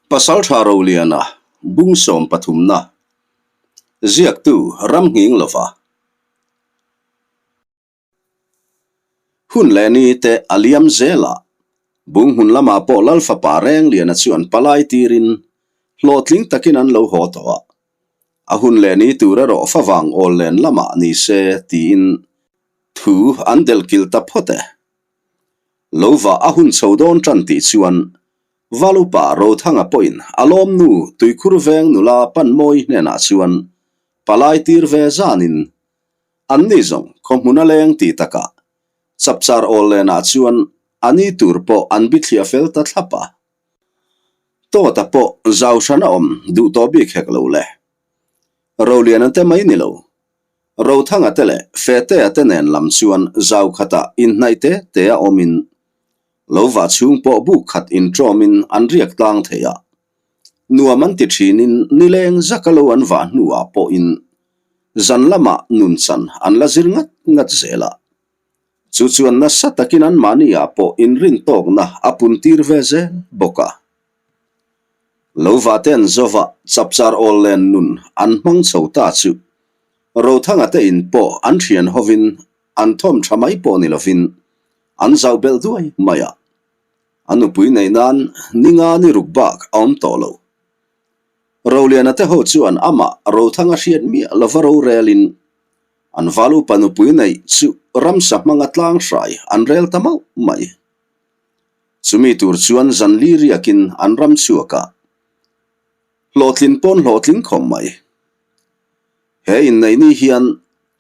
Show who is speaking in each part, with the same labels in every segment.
Speaker 1: Pasaltha Roliana bung sawm pathumna ziaktu Ramnghing lova hun leh ni te a liam zel a, bung hmun lamah pawh Lalfapa Rengliana chu an palai tirin hlawhtling takin an lo haw tawh a, a hun leh ni tur erawh favang awl len lamah ni se tiin thu an delhkilh ta phawt e. Lo vah a hun chho dawn tan tih chuan Valupa Rothanga pawhin a lawmnu tuikhur veng nula Panmawi hnenah chuan palai tir ve zanin anni zawng khawhmun a leng tih takah chapchar awl lenah chuan a ni tur pawh an bithliah fel ta thlap a. Tawta pawh zau hran a awm duh tawh bik hek lo le. Roliana te mai ni lo. Rothanga te leh Fetea te nen lam chuan zau khatah inhnaih te te a awmin Lo vah chhung pawh buk khat inṭawmin an riak tlang thei a, nuam an ti ṭhinin nileng zaka lo an vah hnuah pawhin zan lamah nunchan an la zir ngat ngat zel a. Chu chuan nasa takin anmahniah pawh inrintawkna a puntir ve zel bawk a. Lo vah te an zova chapchar awl len nun an hmang chho ta chu Rothanga te in pawh an ṭhian hovin an thawm ṭha mai pawh ni lovin An zauh belh duai mai a, a nupui neih nan ni nga ni ruk bak a awm tawh lo. Roliana te ho chuan amah Rothanga hriat miah lova rorelin an val upa nupui neih chu ramsa hmanga tlang hrai an rel ta mauh mai. Chumi tur chuan zan li riakin an ram chhuak a, hlawhtlin pawn hlawhtling khawm mai. He inneih ni hian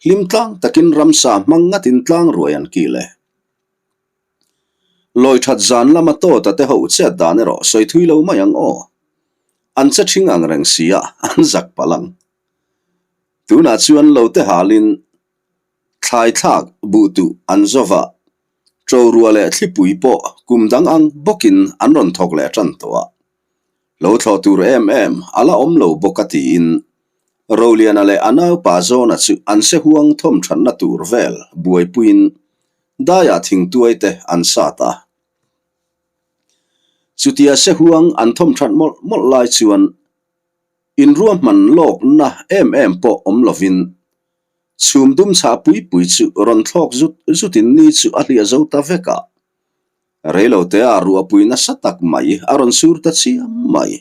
Speaker 1: hlim tlang takin ramsa hmang ngatin tlang ruai an kil e. Lawi that zan lama tawta te ho chet dan erawh sawi thui lo mai ang aw. An che thing ang reng si a, an zak palh ang. Tunah chuan lo te halin thlai thlak buh tuh an zova, ṭo rua leh thlipui pawh kum dang ang bawkin an rawn thawk leh ṭan tawh a. Lo thlawh tur em em a la awm lo bawk a tiin Roliana leh a naupa Zawna chu an se huang thawm thatna tur vel buaipuiin daiah thingtuai te an sat a. Chutia se huang an thawm that mawlh mawlh lai chuan inruahman lawkna em em pawh awm lovin chhum dum chhah pui pui chu rawn thlawk zut zutin ni chu a hliah zo ta vek a. Reilote ah ruahpui nasa tak mai a rawn sur ta chiam mai.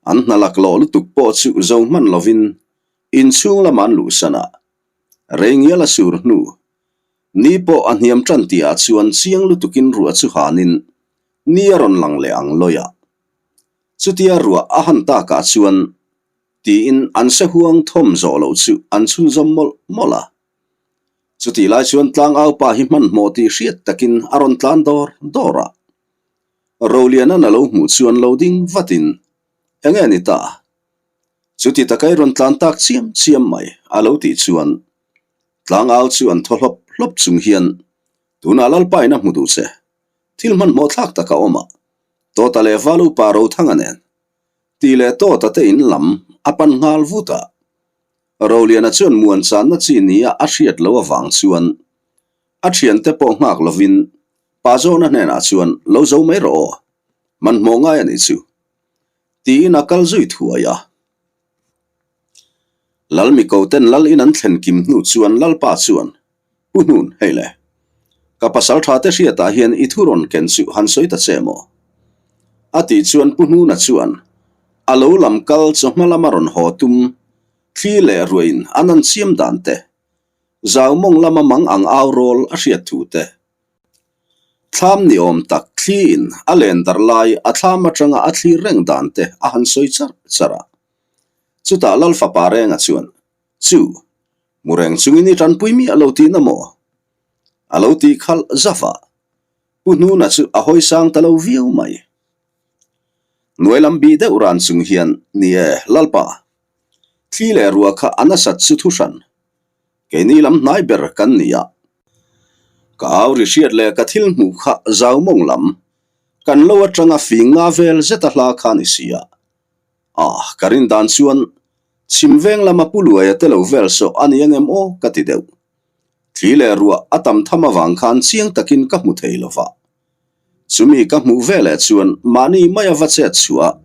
Speaker 1: An hna laklawh lutuk pawh chu zo hman lovin inchhung lamah an luhsan a, rei ngial a sur hnu. Ni pawh a hniam tan tihah chuan chiang lutukin ruah chu hanin ni a rawn lang leh ang lawi a. Chutia ruah a han takah chuan tiin an sehuang thawm zawh loh chu an chhunzawm mawlh mawlh a. Chutih lai chuan tlangau pa hi hmanhmawh tih hriat takin a rawn tlan dawr dawr a. Roliana'n a lo hmuh chuan lo ding vatin, Enge ni ta? Chuti taka i rawn tlan tak chiam chiam mai, a lo tih chuan tlangau chu an thaw hlawp hlawp chung hian, Tunah Lalpa in a hmu duh che. Thil hmanhmawh thlak tak a awm a, Tawta leh Val upa Rothanga nen tih leh Tawta te in lam a pan nghal vut a. Roliana chuan muan channa chi nia a hriat loh avang chuan a thiante pawh nghak lovin Pa Zawna hnenah chuan lo zo mai rawh aw, hmanhmawh ngai a nih chu tiin a kal zui thuai a. Lal Mikoten Lal in an thlen kim hnu chuan Lalpa chuan Pu Hnun, hei le, ka pasal tha te hriatah hian i thu rawn ken chu han sawi ta che maw? A tih chuan Pu Hnuna chuan a lo lam kal chawhma lama rawn haw tum thli leh ruain an an chiam dan te, zau mawng lama mang ang au rawl a hriat thu te, thlam ni awm tak thliin a len darh lai a thlam atanga a thlir reng dan te a han sawi char char a. Chutah Lal fapa Renga chuan, Chu, mu reng chungin i tanpui miah lo tihna maw? A lo tih khalh zaf a, Pu Hnuna chu a hawi sang ta lo viau mai. Hnuai lam bih deuh ran chung hian, Ni e, Lalpa, thli leh ruah kha a nasat chu thu hran. Keini lam hnai ber kan ni a. Ka au ri hriat leh ka thil hmuh kha zau mawng lam, kan lo atanga fing nga vel zeta hla kha ni si a. Ah, ka rin dan chuan chhim veng lama pu luaia te lo vel sawh a ni angem aw ka ti deuh. Thli leh ruah a tam tham avang khan chiang takin ka hmu thei lo va. Chumi ka hmuh veleh chuan mahni maia va chet chhuah a,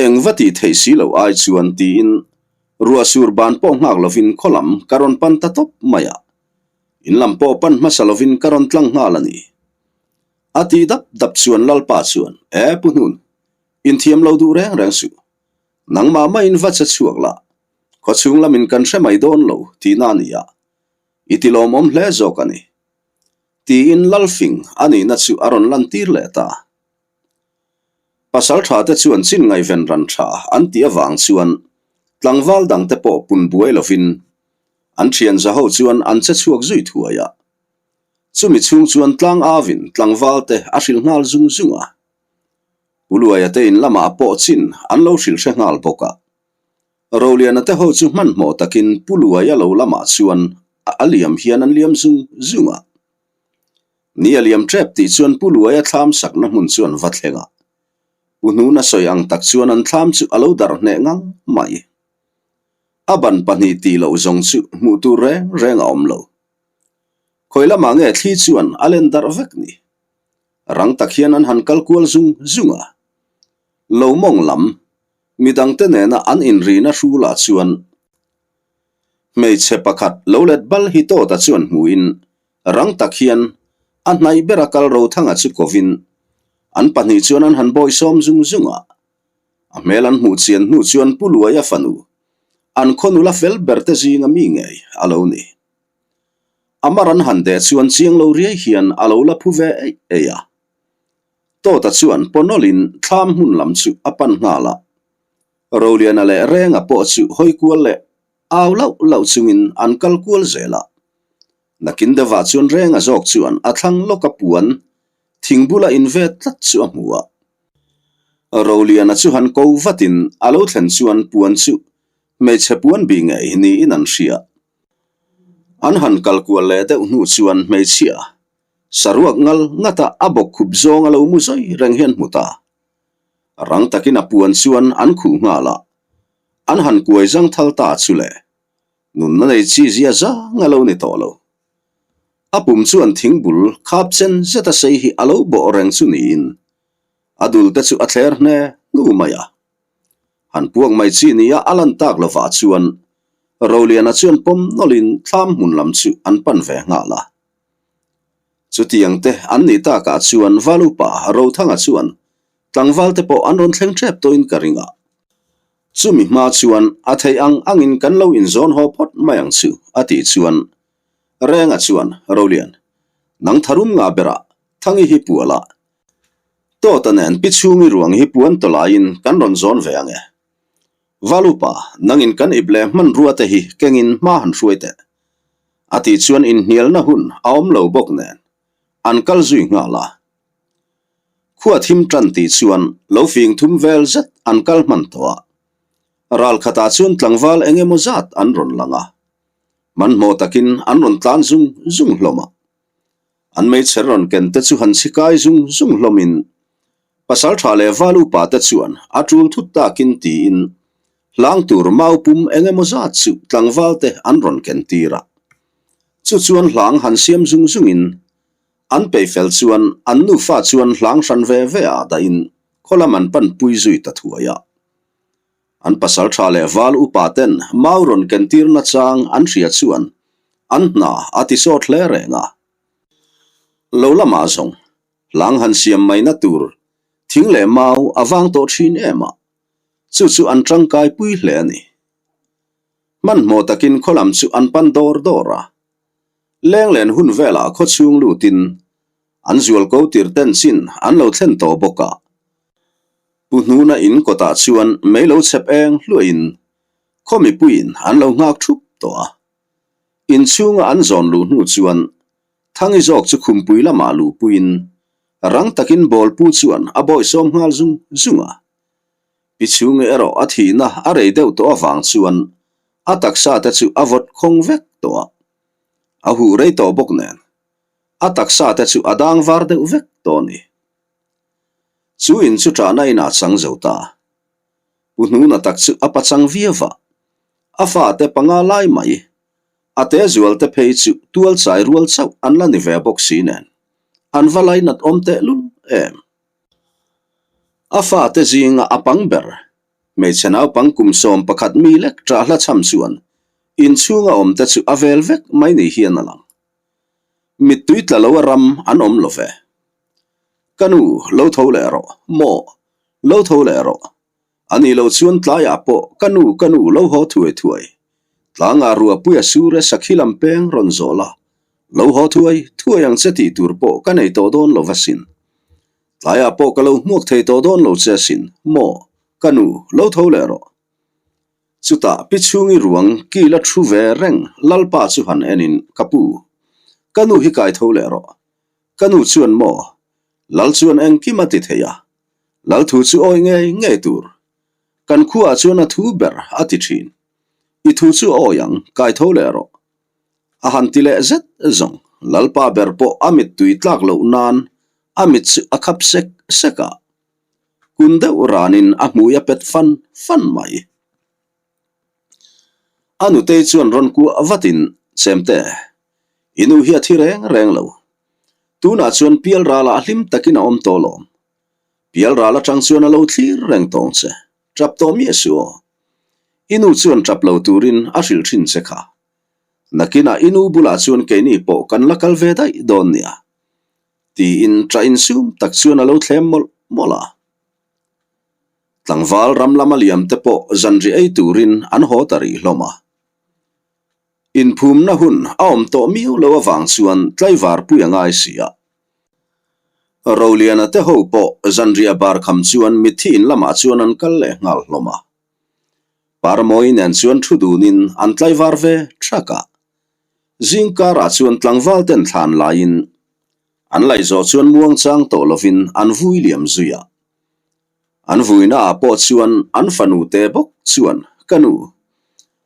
Speaker 1: eng va tih theih si loh ai chuan tiin ruahsur ban pawh nghak lovin khaw lam ka rawn pan ta tawp mai a, in lam pawh pan hmasa lovin ka rawn tlang nghal a ni. A tih dap dap chuan Lalpa chuan, E Pu Hnun, inthiam lo duh reng reng suh. Nangmah maiin va che chhuak la, khawchhung lamin kan hre mai dawn lo tihna a ni a, i ti lawmawm hle zawk a ni. Tiin Lalfing a nihna chu a rawn lantir leh ta. Pasal tha te chuan chin ngaihven ran tha an tih avang chuan tlangval dangte pawh pun buai lovin an thian za ho chuan an che chhuak zui thuai a. Chumi chhung chuan tlang avin tlangval te a hrilh nghal zung zung a. Uluaia te in lamah pawh chin an lo hrilh hre nghal bawk a. Roliana te ho chu hmanhmawh takin Pu Luaia lo lamah chuan a liam hian an liam zung zung a. Ni a liam tep tih chuan Pu Luaia thlam sakna hmun chu an va thleng a. Pu Hnuna sawi ang tak chuan an thlam chu a lo darh hneh ngang mai. A ban pahnih tih loh zawng chu hmuh tur reng reng a awm lo. Khawi lamah nge thli chuan a len darh vek ni? Rang tak hian an han kal kual zung zung a. Lo mawng lam Midangte nena an inrina hrulah chuan hmeichhe pakhat lo let bal hi Tawta chuan hmuhin rang tak hian a hnaih bera kal Rothanga chu kovin an pahnih chuan an han bawisawm zung zung a. A hmel an hmuh chian hnu chuan Pu Luaia fanu, an khaw nula fel berte zinga mi ngei a lo ni. A mar an han deh chuan chiang lo riai hian a lo la phu ve eih eih a. Tawta chuan pawnawlin thlam hmun lam chu a pan nghal a. Roliana leh Renga pawh chu hawi kual leh au lauh lauh chungin an kal kual zel a. Nakin deuhah chuan Renga zawk chuan a thlang lawka puan thing bula invet tlat chu a hmu a. Roliana chu han ko vatin a lo thlen chuan puan chu hmeichhe puan bih ngei niin an hria. An han kal kual leh deuh hnu chuan hmeichhia Saruak ngal ngata a bawk khup zawng a lo mu zawi reng hian hmu ta. Rang takin a puan chuan an khuh nghal a, an han kuai zang thal ta chu le. Nunna nei chi zia zang a lo ni tawh lo. A pum chuan thing bul khap chen zeta sei hi a lo bawh reng chu niin a dul te chu a thler hne hnu mai a. Han puak mai chi nia a lan tak lovah chuan Roliana chuan pawm nawlhin thlam hmun lam chu an pan ve nghal a. Chutiang te an nih takah chuan Valupa Rothanga chuan tlangval te pawh an rawn thleng tep tawhin ka ring a. Chumi hma chuan a theih ang angin kan lo inzawn haw phawt mai ang chu a tih chuan Renga chuan Rolian, nang tharum nga berah Thangi hi pual a, Tawta nen pi chhungi ruang hi puan tawlaiin kan rawn zawn ve ang e. Valupa, nangin kan ip leh hmanrua te hi kengin hma han hruai teh. A tih chuan inhnialna hun a awm lo bawk nen an kal zui nghal a. Khua thim tan tih chuan lo fing thum vel zet an kal hman tawh a. Ral khatah chuan tlangval eng emaw zat an rawn lang a. Hmanhmawh takin an rawn tlan zung zung hlawm a. An meichher rawn ken te chu han chhikai zung zung hlawmin pasal tha leh val upa te chuan a tul thut takin tiin hlang tur mau pum eng emaw zat chu tlangval te an rawn ken tir a. Chu chuan hlang han siam zung zungin an peih fel chuan an nufa chuan hlang hran ve ve ah dahin khaw lam an pan pui zui ta thuai a. An pasal tha leh val upa ten mau rawn ken tir nachang an hria chuan an hna a ti sawt hle reng a. Lo lamah zawng hlang han siam maina tur thing leh mau a vang tawh thin em a, chu chu an tangkai pui hle a ni. Hmanhmawh takin khaw lam chu an pan dawr dawr a. Lenglen hun velah khaw chhung lutin an zual ko tir ten chin an lo thlen tawh bawk a. Pu Hnuna in kawtah chuan mei lo chhep eng hluahin khaw mipuiin an lo nghak thup tawh a. Inchhunga an zawn luh hnu chuan Thangi zawk chu khumpui lamah luhpuiin rang takin bawlpu chuan a bawisawm nghal zung zung a. Pi chhungi erawh a thihna a rei deuh tawh avang chuan a taksa te chu a vawt khawng vek tawh a. A huh rei tawh bawk nen a taksa te chu a dang var deuh vek tawh a ni. Chu in chu ṭahna inah chang zo ta. Pu Hnuna tak chu a pachang viau va, a fate panga lai mai, a te zual te phei chu tual chai rual chauh an la ni ve bawk si nen, an va lainat awm teh lul em. A fate zinga a pang ber, hmeichhe naupang kum 11 mi lek ṭah hla chham chuan inchhunga awmte chu a vel vek mai ni hian a lang. Mittui tla lo a ram an awm lo ve. Ka nu, lo tho leh rawh, maw? Lo tho leh rawh. A nih loh chuan tlaiah pawh ka nu, ka nu lo haw thuai thuai. Tlangah ruahpui a sur e sakhi lam peng rawn zawh la, lo haw thuai thuai ang che tih tur pawh ka nei tawh dawn lo va sin. Tlaiah pawh ka lo hmuak thei tawh dawn lo che asin, maw? Ka nu, lo tho leh rawh. Chutah pi chhungi ruang kil a thu ve reng Lalpa chu han enin, Ka pu, ka nu hi kai tho leh rawh. Ka nu chuan maw? Lal chuan engkim a ti thei a, Lal thu chu awi ngei ngei tur. Kan khuaah chuan a thu ber a ti thin. I thu chu awi ang, kai tho leh rawh. A han ti leh zet zawng, Lalpa ber pawh a mittui tlak loh nan a mit chu a khap sek sek a. Kun deuh ranin a hmui a pet fan fan mai. A nutei chuan rawn kuah vatin, Chemte, i nu hi a thi reng reng lo. Tunah chuan Pialralah hlim takin a awm tawh lawm. Pialral atang chuan a lo thlir reng tawng che. Tap tawh miah suh aw. I nu chuan tap lo turin a hrilh thin che kha. Nakinah i nu bulah chuan keini pawh kan la kal ve daih dawn nia. Tiin ṭah insum tak chuan a lo thlem mawlh mawlh a. Tlangval ram lama liam te pawh zanriah ei turin an haw ta rih hlawm a. Inphumna hun a awm tawh miau lo avang chuan tlaivar pui a ngai si a. Roliana te ho pawh zanriah bar kham chuan mitthi in lamah chuan an kal leh nghal hlawm a. Parmawi nen chuan thu dunin an tlaivar ve thak a. Zingkarah chuan tlangval ten thlan laiin an laih zawh chuan muangchang tawh lovin an vui liam zui a. An vuinaah pawh chuan an fanu te bawk chuan, Ka nu,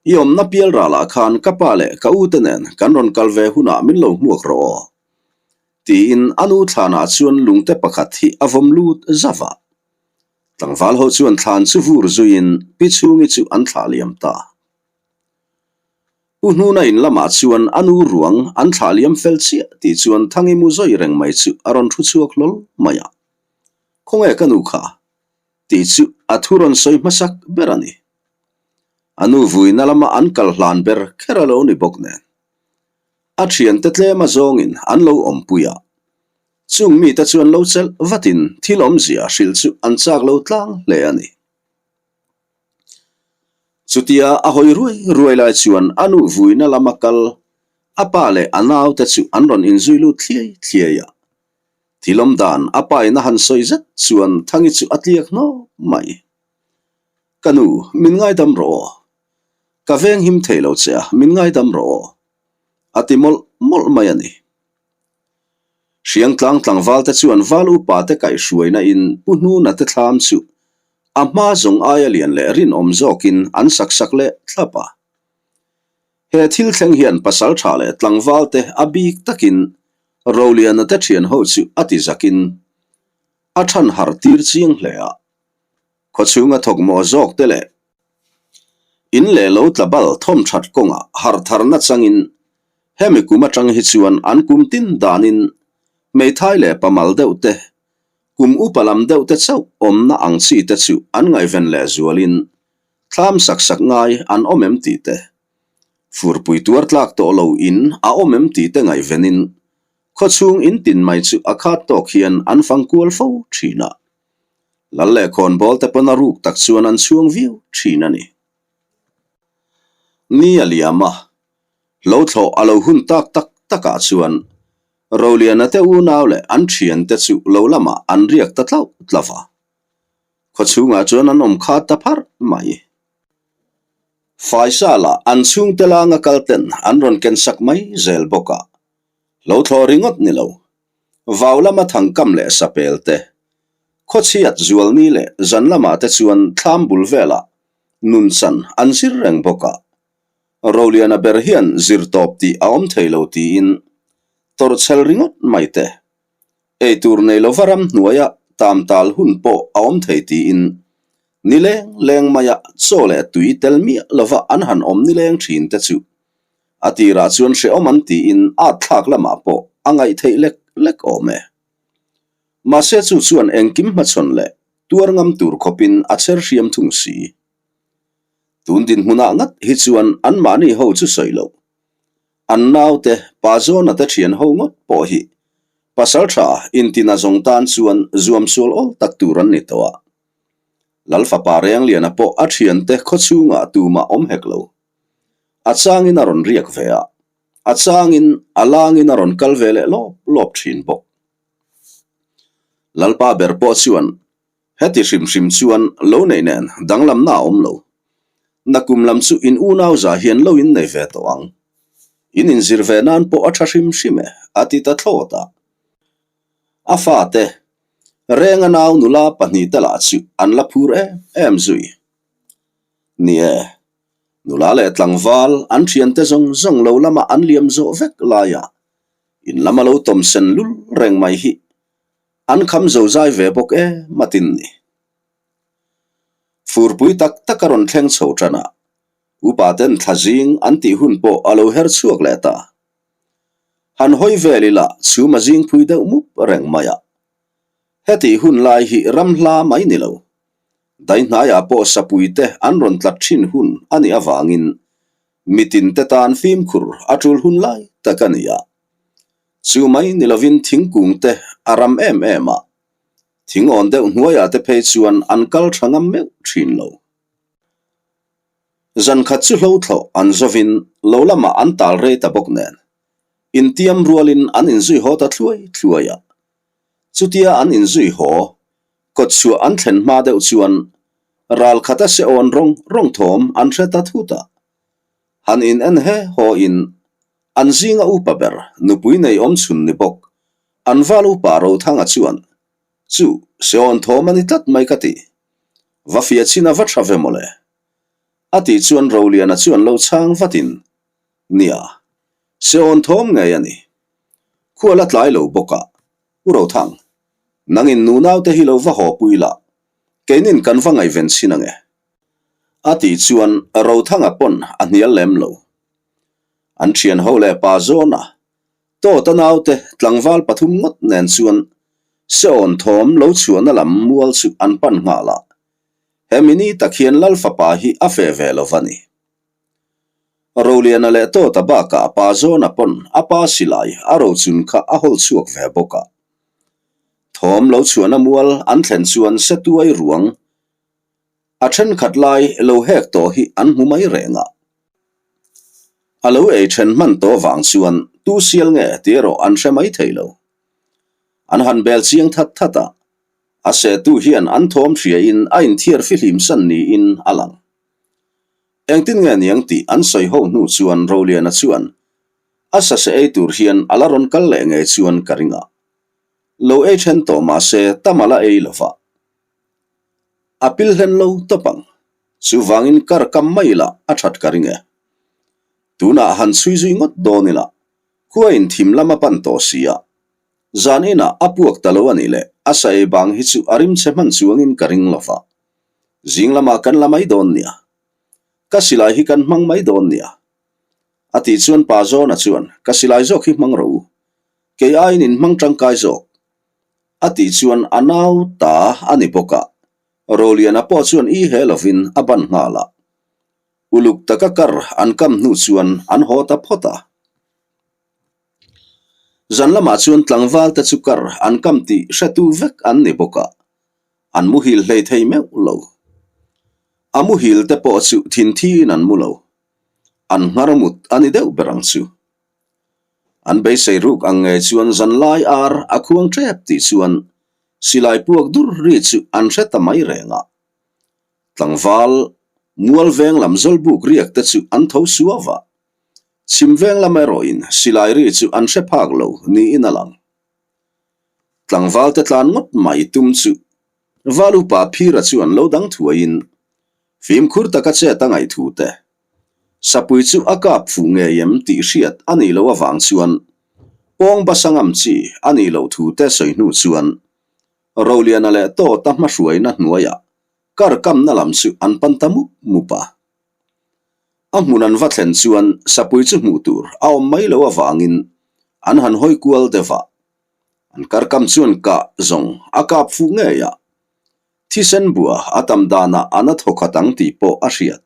Speaker 1: i awmna pial ralah khan ka pa leh ka u te nen kan rawn kal ve hunah min lo hmuak rawh aw, tiin a nu thlanah chuan lungte pakhat hi a vawm lut zauh a. Tlangval ho chuan thlan chu vur zuiin pi chhungi chu an thlah liam ta. Pu Hnuna in lamah chuan a nu ruang an thlah liam fel chiah tih chuan Thangi mu zawi reng mai chu a rawn thu chhuak hlawl mai a. Khawnge ka nu kha? tih chu a thu rawn sawi hmasak ber a ni. A nu vuina lama an kal hlan ber kher a lo ni bawk nen. A thiante tlem azawngin an lo awmpui a. Chung mite chuan lo chelh vatin thil awmzia hrilh chu an chak lo tlang hle a ni. Chutia a hawi ruai ruai lai chuan a nu vuina lama kal a pa leh a naute chu an rawn inzui lut thliai thliai a. Thilawm dan a pa in a han sawi zet chuan Thangi chu a tliak hnawk mai. Ka nu, min ngaidam rawh aw. Ka veng him thei lo che a, min ngaidam rawh aw. A ti mawlh mawlh mai a ni. Hriangtlang tlangval te chuan val upa te kaihhruaina in Pu Hnuna te thlam chu a hma zawng aia lian leh rinawm zawkin an sak sak leh thlap a. He thil thleng hian pasal tha leh tlangval te a bik takin Roliana te thian ho chu a ti zakin a than har tir chiang hle a. Khawchhunga thawk maw zawk te leh in leh lo tla bal thawm that kawngah harh tharna changin hemi kum atang hi chuan an kum tin danin hmeithai leh pamal deuh te, kum upa lam deuh te chauh awmna ang chi te chu an ngaihven leh zualin thlam sak sak ngai an awm em tih te, furpui tuar tlak tawh lo in a awm em tih te ngaihvenin khawchhung in tin mai chu a khat tawk hian an fang kual fo thin a. Lal leh khawnbawl te pawn a ruk tak chuan an chhuang viau thin a ni. Ni a liam a, lo thlawh a lo hun tak tak takah chuan Roliana te unau leh an thian te chu lo lamah an riak ta tlauh tlauh a. Khawchhungah chuan an awm khat ta pharh mai. Faisa lah an chhungte langa kal ten an rawn ken sak mai zel bawk a, lo thlawh ringawt ni lo. Vau lama thangkam leh sapel te, khawchhiat zualni leh zan lamah te chuan thlam bul velah nunchan an zir reng bawk a. Roliana ber hian zir tawp tih a awm thei lo tiin tawrhchhel ringawt mai te, eitur nei lova ram hnuaia tam tal hun pawh a awm thei tiin nileng leng maia chaw leh tui tel miah lova an han awm nileng thin te chu A tirah chuan hrehawm an tiin at thlak lamah pawh a ngaih theih lek lek awm e. Mahse chu chuan engkim hmachhawn leh tuar ngam tur khawpin a cher hriam thung si. Tun dinhmunah ngat hi chuan anmahni ho chu sawi loh. An naute pa zawna te thian ho ngawt pawh hi pasal tha intina zawng tan chuan zuam sual awl tak tur an ni tawh a. Lal fapa Rengliana pawh a thiante khawchhungah tumah awm hek lo. A changin a rawn riak ve a, a changin a langin a rawn kal ve leh lawp lawp thin bawk. Lalpa ber pawh chuan heti hrim hrim chuan lo neih nen danglamna a awm lo. Nakum lam chu in unau za hian lo in nei ve tawh ang. In inzir ve nan pawh a tha hrim hrim e, a ti ta thlawt a. A fate, Renga nau nula pahnihte lah chu an la phur em em zui. Ni e, nula leh tlangval an thiante zawng zawng lo lama an liam zawh vek laia in lam a lo tawm sen lul reng mai hi an kham zo zai ve bawk em a tin ni. Furpui tak tak a rawn thleng chho tan a, upa ten thla zing an tih hun pawh a lo her chhuak leh ta. Han hawi vel ila chhum a zing phui deuh mup reng mai a. Hetih hun lai hi ram hla mai ni lo. Daihnaiah pawh sapui te an rawn tlat thin hun a nih avangin mitin te tan fimkhur a tul hun lai tak a ni a. Chu mai ni lovin thingkung te a ram em em a, thing awn deuh hnuaiah te phei chuan an kal tha ngam meuh thin lo. Zan khat chu hlo thlawh an zawin lo lamah an tal rei ta bawk nen, intiam rualin an inzui haw ta thluai thluai a. Chutia an inzui haw, kawt chhuah an thlen hma deuh chuan ral khata se awn rawng rawng thawm an hre ta thut a. Han in en he haw in an zinga upa ber nupui nei awm chhun ni bawk an val upa Rothanga chuan chu se awn thawm a ni tlat mai ka ti. Va fia chin a va tha ve mawle. A tih chuan Roliana chuan lo chhang vatin Nia, se awn thawm ngei a ni. Khual a tlai lo bawk a, U Rothang, nangin nunaute hi lo va haw pui la, keinin kan va ngaihven chhin ange. A tih chuan Rothanga pawn a hnial lem lo. An thian ho leh pa zawna Tawta naute tlangval pathum ngawt nen chuan Seawn thawm lo chhuahna lam mual chu an pan nghal a, hemi ni tak hian Lal fapa hi a fe ve lo va ni. Roliana leh Tawta bakah pa zawna pawn a pa silai a rochun kha a hawl chhuak ve bawk a. Thawm lo chhuahna mual an thlen chuan Setuai ruang A thenkhat lai lo hek tawh hi an hmu mai reng a. A lo ei then hman tawh vang chuan tu sial nge tih erawh an hre mai thei lo. An han bel chiang that that a, a sehtu hian an thawm hriain a inthiar fihlim san niin a lang. Engtin nge niang tih an sawi ho hnu chuan Roliana chuan a sase ei tur hian a la rawn kal leh ngei chuan ka ring a. Lo ei then tawh mahse tam a la ei lo va. A pil hlen lo tawp ang. Chuvangin kar kam mai ila a that ka ring e. Tunah han chhui zui ngawt dawn ila, khua in thim lam a pan tawh si a. Zan inah a puak ta lo a nih leh a sa ei bang hi chu a rim chhe hman chuangin ka ring lo va. Zing lamah kan la mai dawn nia. Ka silai hi kan hmang mai dawn nia. A tih chuan pa Zawna chuan ka silai zawk hi hmang rawh u. Kei aiin in hmang tangkai zawk. A tih chuan a nau ta a ni bawk a, Roliana pawh chuan i he lovin a ban nghal a. Uluk taka kar an kam hnu chuan an haw ta phawt a. Zan lamah chuan tlangval te chu kar an kam tih hretu vek an ni bawk a, an muhil hlei thei meuh lo. A muhil te pawh chu thinthiin an mu lo. An nghar mut a ni deuh ber ang chu. An beisei ruk ang nge chuan zanlai ar a khuang tep tih chuan silai puak dur ri chu an hre ta mai reng a. Tlangval mual veng lam zawlbuk riak te chu an tho suau a, chhim veng lam erawhin silai ri chu an hre phak lo niin a lang. Tlangval te tlan ngawt mai tum chu Val upa Phira chuan lo dang thuaiin fimkhur taka chet a ngaihthu te Sapui chu a kap fuh ngei em tih hriat a nih loh avang chuan pawng basa ngam chi a nih loh thu te sawi hnu chuan Roliana leh Tawta hmahruaina hnuaiah kar kamna lam chu an pan ta mup mup a. A hmun an va thlen chuan sapui chu hmuh tur a awm mai loh avangin an han hawi kual deuh a. An karkam chuan kah zawng a kap fuh ngei a, thisen bua a tam danah a na thawkhat ang tih pawh a hriat.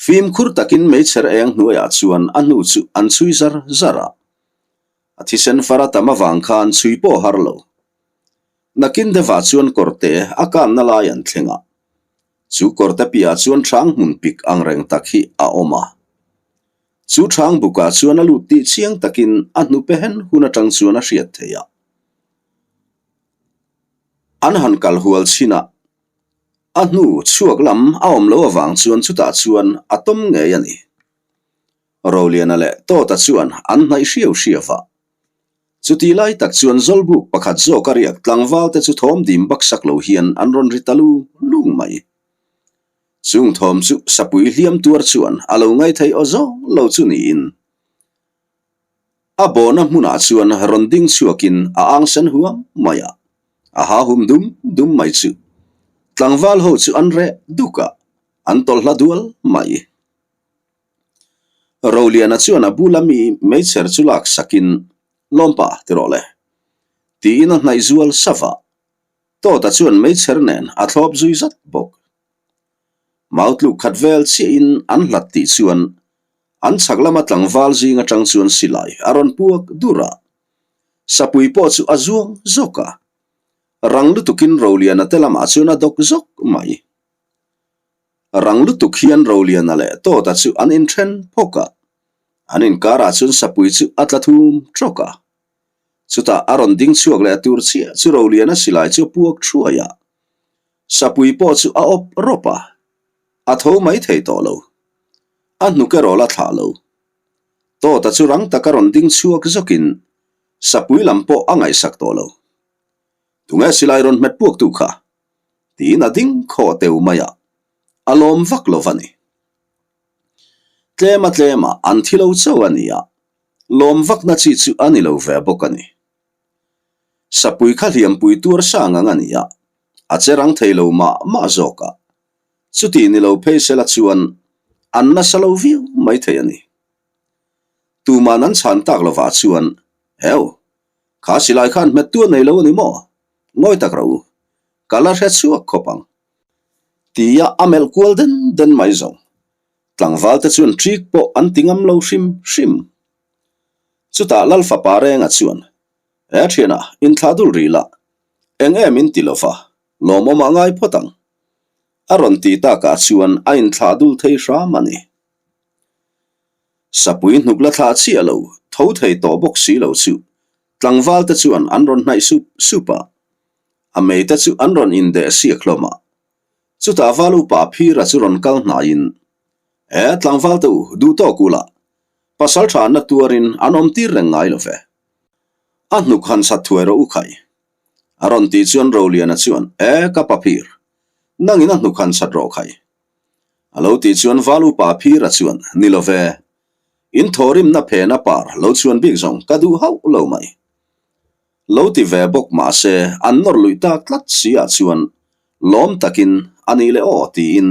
Speaker 1: Fimkhur takin meichher eng hnuaiah chuan a hnu chu an chhui zar zar a, a thisen far a tam avang khan chhui pawh har lo. Nakin deuhah chuan kawrte a kanna lai an thleng a, chu kawrte piahah chuan hrang hmun pik ang reng tak hi a awm a. Chu hrang bukah chuan a lut tih chiang takin a hnupe hen hun atang chuan a hriat theih a. An han kal hual chhin a, a hnu chhuak lam a awm lo avang chuan chutah chuan a tawm ngei a ni. Roliana leh Tawta chuan an hnaih hriau hriau a. Chuti lai tak chuan Zawlbuk pakhat zawk a riak tlangval te chu thawm dim baksak lo hian an rawn ri ta lung lung mai. Chung thawm chu sapui hliam tuar chuan a lo ngaithei aw zawng lo chu niin a bawhna hmunah chuan rawn ding chhuakin a ang sen huam mai a, a ha hum dum dum mai chu tlangval ho chu an reh duk a, an tawlh hla dual mai. Roliana chuan a bula mi meichher chu lak sakin, Lawmpa, ti rawh le. Tiin a hnaih zual sava. Tawta chuan meichher nen a thlawp zui zat bawk. Mau tluk khat vel chiahin an hlat tih chuan an chhak lama tlangval zing atang chuan silai a rawn puak dur a. Sapui pawh chu a zuang zawk a. Rang lutukin Roliana te lamah chuan a dawk zawk mai. Rang lutuk hian Roliana leh Tawta chu an inthen phawk a, an inkarah chuan sapui chu a tla thum trawk a. Chutah a rawn ding chhuak leh tur chiah chu Roliana silai chu a puak thuai a, sapui pawh chu a awp rawp a, a tho mai thei tawh lo. A hnuk erawh la thlah lo. Tawta chu rang taka rawn ding chhuak zawkin sapui lam pawh a ngaihsak tawh lo. Tunge silai rawn hmet puaktu kha? tiin a ding khaw teu mai a, a lawm vak lo va ni. Tlema tlema an thi lo chauh a ni a, lawm vakna chi chu a ni lo ve bawk a ni. Sapui kha hliampui tuar sang ang a ni a, a che rang thei lo mah mah zawk a, chuti ni lo phei sela chuan an nasa lo viau mai thei a ni. Tuman an chhan tak lovah chuan, Heu, kha silai khan hmet tu a nei lo a ni maw? Ngawi tak rawh u, ka la hre chhuak khawp ang. Tia a melh kual den den mai zawng. Tlangval te chuan ṭik pawh an ti ngam lo hrim hrim. Chutah Lal fapa Renga chuan, He ṭhiana, inthlah dul rih la, eng em in ti lo va, lawmawm ah ngai phawt ang. A rawn ti takah chuan a inthlah dul thei hram a ni. Sapui hnuk la thlah chiah lo, tho thei tawh bawk si lo chu Tlangval te chuan an rawn hnaih sup sup a, a mei te chu an rawn indeh siak hlawm a. Chutah val upa Phira chu rawn kal hnaiin, E, tlangval te u, duh tawk ula, pasal tha na tuarin an awm tir reng ngai lo ve. A hnuk han chat thuai rawh u khai. A rawn tih chuan Roliana chuan, E, ka pa Phir, nangin a hnuk han chat rawh khai. A lo tih chuan val upa Phira chuan, Ni lo ve, In thawrimna phena par lo chhuan bik zawng ka duh hauh lo mai. Lo ti ve bawk mahse an nawr luih tak tlat si ah chuan lawm takin a nih leh aw tiin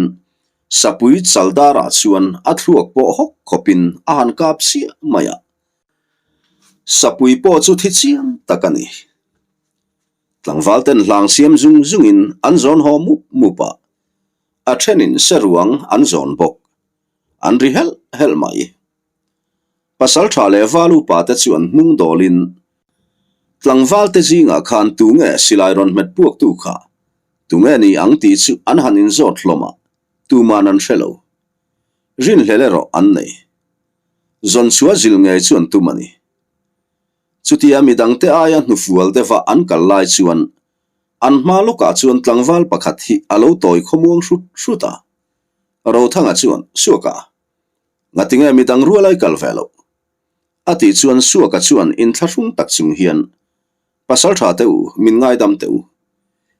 Speaker 1: sapui chaldar ah chuan a thluak pawh hawk khawpin a han kap siah mai a. Sapui pawh chu thi chiang tak a ni. Tlangval ten hlang siam zung zungin an zawn haw mup mup a, a thenin saruang an zawn bawk. An ri helh helh mai. Pasal tha leh val upa te chuan hnung dawlin tlangval te zingah khan tunge silai rawn hmet puaktu kha tunge ni ang tih chu an han inzawt hlawm a, tuman an hre lo. Rinhlel erawh an nei. Zawnchhuah zil ngei chu an tum a ni. Chutia midangte aia hnufual deuha an kal lai chuan an hma lawkah chuan tlangval pakhat hi a lo tawi khawmuang hrut hrut a. Rothanga chuan, Suaka, ngatinge midang rual ai kal ve loh? A tih chuan Suaka chuan inthlahrung tak chung hian, Pasal tha teh u, min ngaidam teh u.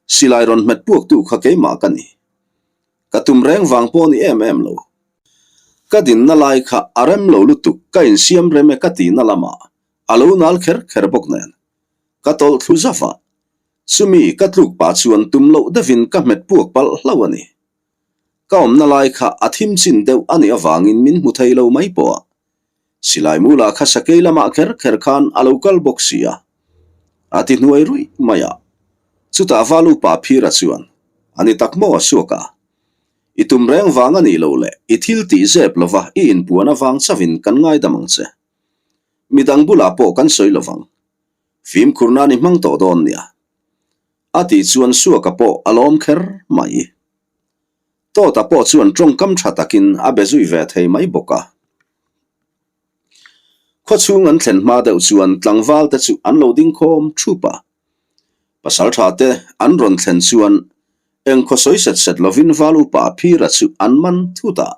Speaker 1: Silai rawn hmet puaktu kha keimah ka ni. Ka tum reng vang pawh ni em em lo. Ka dinna lai kha a rem lo lutuk ka insiam rem e ka tihna lamah a lo nal kher kher bawk nen. Ka tawlh thlu zauh a, chumi ka tluk pah chuan tum loh deuhin ka hmet puak palh hlauh a ni. Ka awmna lai kha a thim chin deuh a nih avangin min hmu thei lo mai pawh a. Silai mulah kha sakei lamah kher kher khan a lo kal bawk si a. A ti hnuai ruih mai a. Chutah Valupa Phira chuan, A ni tak maw a suak a? I tum reng vang a nih loh leh i thil tih zep lova i inpuan avang chauhin kan ngaidam ang che. Midang bulah pawh kan sawi lovang. Fimkhur nan i hmang tawh dawn nia. A tih chuan Suaka pawh a lawm kher mai. Tawta pawh chuan tawngkam tha takin a be zui ve thei mai bawk a. Khawchhung an thlen hma deuh chuan tlangval te chu an lo ding khawm thup a. Pasal tha te an rawn thlen chuan eng khaw sawi set set lovin val upa Phira chu an man thut a.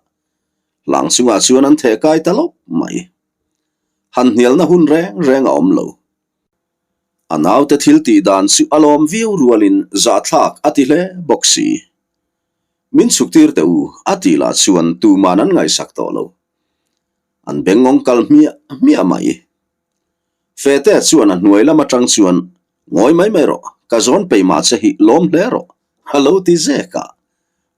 Speaker 1: Hlang chungah chuan an theh kai ta lawp mai. Han hnialna hun reng reng a awm lo. A naute thil tih dan chu a lawm viau rualin zahthlak a ti hle bawk si. Min chhuk tir teh u a tih lah chuan tuman an ngaihsak tawh lo. An bengngawng kal hmiah hmiah mai. Fete chuan a hnuai lam atang chuan Ngawi mai mai rawh, ka zawn pei mah che hi lawm hle rawh a lo ti zek a.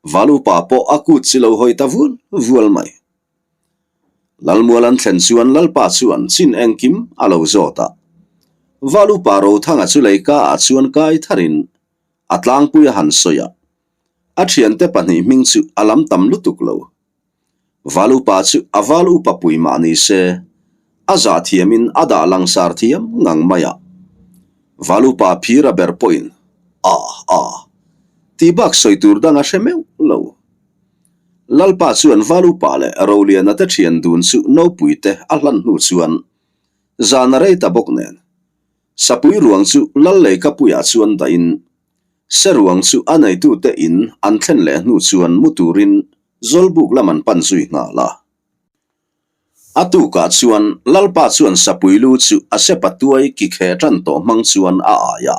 Speaker 1: Valupa pawh a kut chi lo hawi ta vual vual mai. Lalmual an thlen chuan Lalpa chuan chin engkim a lo zawt a. Valupa Rothanga chu leika ah chuan kai tharin a tlangpui a han sawi a. A thiante pahnih hming chu a lam tam lutuk lo. Valupa chu a val upa pui mah ni se, a zah thiamin a dah langsar thiam ngang mai a. Valupa phira ber pawhin, A, a, tih bak sawi tur dang a hre meuh lo. Lalpa chuan Valupa leh Roliana te thian dun chu nopui te a hlan hnu chuan zan a rei ta bawk nen. Sapui ruang chu Lal Leikapuiah chuan dahin Seruang chu a neitute in an thlen leh hnu chuan mu turin Zawlbuk lam an pan zui nghal a. A tukah chuan Lalpa chuan Sapui lu chu a sepa tuai ki kheh tan tawh hmang chuan a ai a.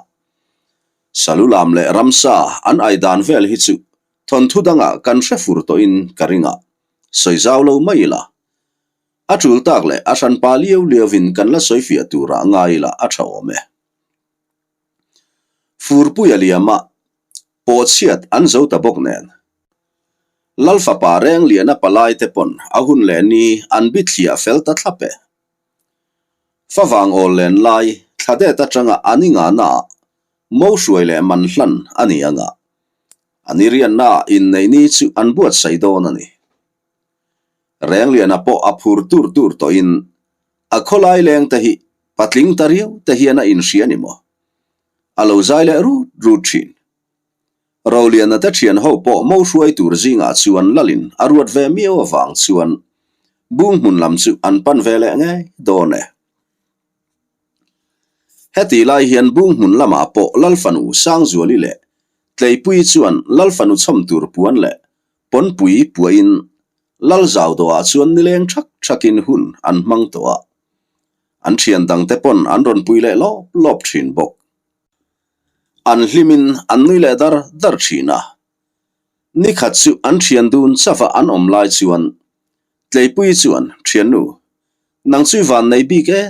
Speaker 1: Salu lam leh ramsa an ai dan vel hi chu thawnthu dangah kan hre fur tawhin ka ring a, sawi zau lo mai ila. A tul tak leh a hranpa liau liauin kan la sawi fiah turah ngai ila a tha awm e. Furpuia liama pawhchhiat an zo ta bawk nen. Lal fapa Rengliana palai te pawn a hun leh ni an bithliah fel ta thlap e. Favang awl len lai thladet atanga an i ngahnaah mo hruai leh man hlan a ni anga an i riannaah inneih ni chu an buatsaih dawn a ni. Rengliana pawh a phur tur tur tawhin a khawlai leng te hi patling ta riau te hian a inhria ni maw? A lo zai leh rut rut thin. Roliana te thian ho pawh mo hruai tur zingah chuan lalin a ruat ve miau avang chuan bung hmun lam chu an pan ve leh ngei dawn e. Heti lai hian bung hmun lamah pawh Lalfanu Sangzuali leh Tleipuii chuan Lalfanu chhawm tur puan leh Pawnpui puahin Lal Zaudoah chuan nileng thak thakin hun an hmang tawh a, an thian dangte pawn an rawn pui leh lawp lawp thin bawk. An hlimin an nui leh dar dar thin a. Nikhat chu an thian dun chauha an awm lai chuan Tleipuii chuan, Thiannu, nang chu i van nei bik e.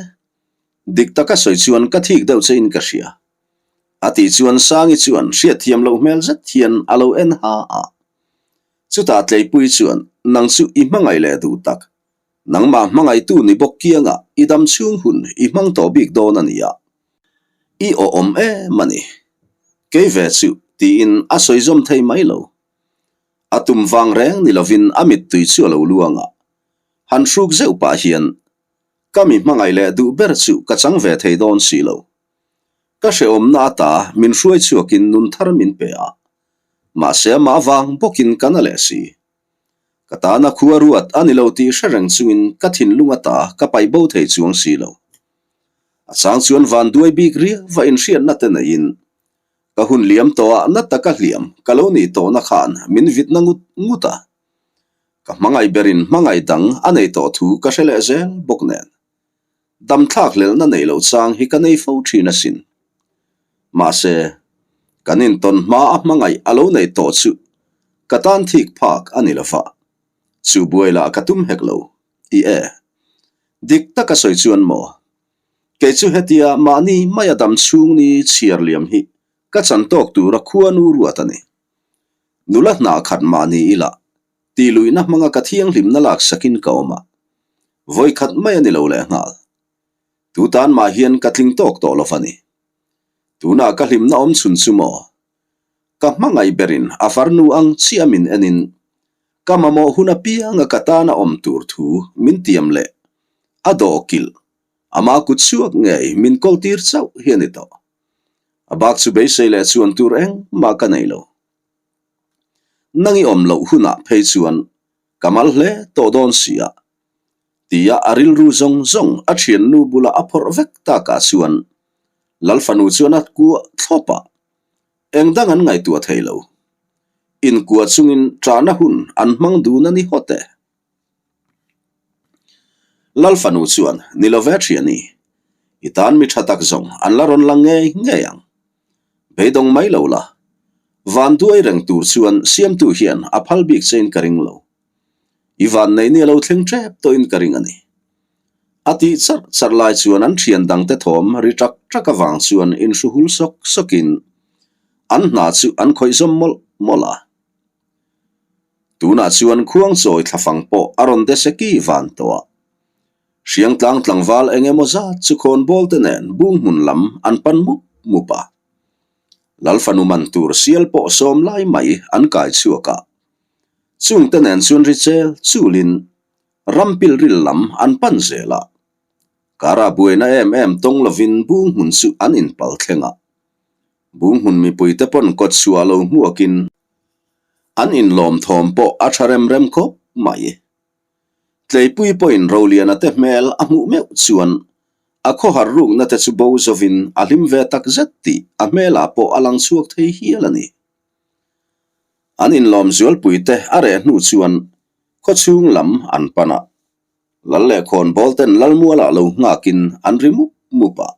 Speaker 1: Dik taka sawi chuan ka thik deuh che in ka hria. A tih chuan Sangi chuan hriatthiam loh hmel zet hian a lo en ha a. Chutah Tleipuii chuan, Nang chu i hmangaih leh duh tak. Nangmah hmangaihtu ni bawk kiangah i dam chhung hun i hmang tawh bik dawn a nia. I awhawm em a ni. Kei ve chu, tiin a sawi zawm thei mai lo. A tum vang reng ni lovin a mittui chu a lo luang a. Han hruk zeuh pah hian, Ka mi hmangaih leh duh ber chu ka chang ve thei dawn si lo. Ka hrehawmna ata min hruai chhuakin nun thar min pe a, mahse amah vang bawkin ka na leh si. Ka tana khua ruat a ni lo tih hre reng chungin ka thinlung ata ka paih bo thei chuang si lo. A chang chuan van duai bik riau va inhriatna te neiin ka hun liam tawhah na taka hliam ka lo nih tawhna khan min vitna ngut ngut a. Ka hmangaih berin hmangaih dang a nei tawh thu ka hre leh zel bawk nen. Damthlak hlelhna neih loh chang hi ka nei fo thin asin. Mahse, kan intawn hma a hmangaih a lo neih tawh chu ka tan thik phak a ni lova, chu buai lah ka tum hek lo, i e. Dik taka sawi chuan maw? Kei chu hetia mahni maia dam chhung ni chhiar liam hi ka chan tawk tura khuanu ruat a ni. Nula hnah khat mahni ila Tih luihna hmanga ka thianghlimna laksakin ka awm a, vawi khat mai a ni lo leh nghal. Tu tan mah hian ka tling tawk tawh lo va ni. Tunah ka hlimna awm chhun chu maw? Ka hmangaih berin a farnu ang chiah min enin ka mamawh hun apianga ka tana awm tur thu min tiam leh a dawhkilh ama kut chhuak ngei min kawltir chauh hi a ni tawh. A bak chu beisei leh chuan tur engmah ka nei lo. Nang i awm loh hunah phei chuan ka mal hle tawh dawn si a, tia a rilru zawng zawng a thiannu bula a phawrh vek takah chuan Lalfanu chuan a kuah thlawp a, eng dang an ngaihtuah thei lo. Inkuah chungin ṭahna hun an hmang dun a ni hawt e. Lalfanu chuan, Ni lo ve thiani, i tan mi ṭha tak zawng an la rawn lang ngei ngei ang. Beidawng mai lo la, van duai reng tur chuan siamtu hian a phal bik chein ka ring lo. I van neih ni a lo thleng ṭep tawhin ka ring a ni. A tih charh charh lai chuan an ṭhian dangte thawm ri ṭak ṭak avang chuan inhru hul sawk sawkin an hna chu an khawih zawm mawlh mawlh a. Tunah chuan khuangchawi thlafang pawh a rawn de seki van tawh a. Hriangtlang tlangval eng emaw zat chu khawnbawl te nen bung hmun lam an pan mup mup a. Lalfanu man tur sial pawh sawm lai mai an kai chhuak a. Chungte nen chuan ri chel chulin ram pilril lam an pan zel a. Kara buaina em em tawng lovin bung hmun chu an inpal thleng a. Bung hmun mipuite pawn kawt chhuah lo hmuakin an inlawm thawm pawh a tha rem rem khawp mai. Tleipui pawhin Roliana te hmel a hmuh meuh chuan a khawhar rukna te chu bo zovin a hlim ve tak zet tih a hmelah pawh a lang chhuak thei hial a ni. An inlawm zualpui te a reh hnu chuan khawchhung lam an pan a, Lal leh khawnbawl ten Lalmualah lo nghakin an ri mup mup a.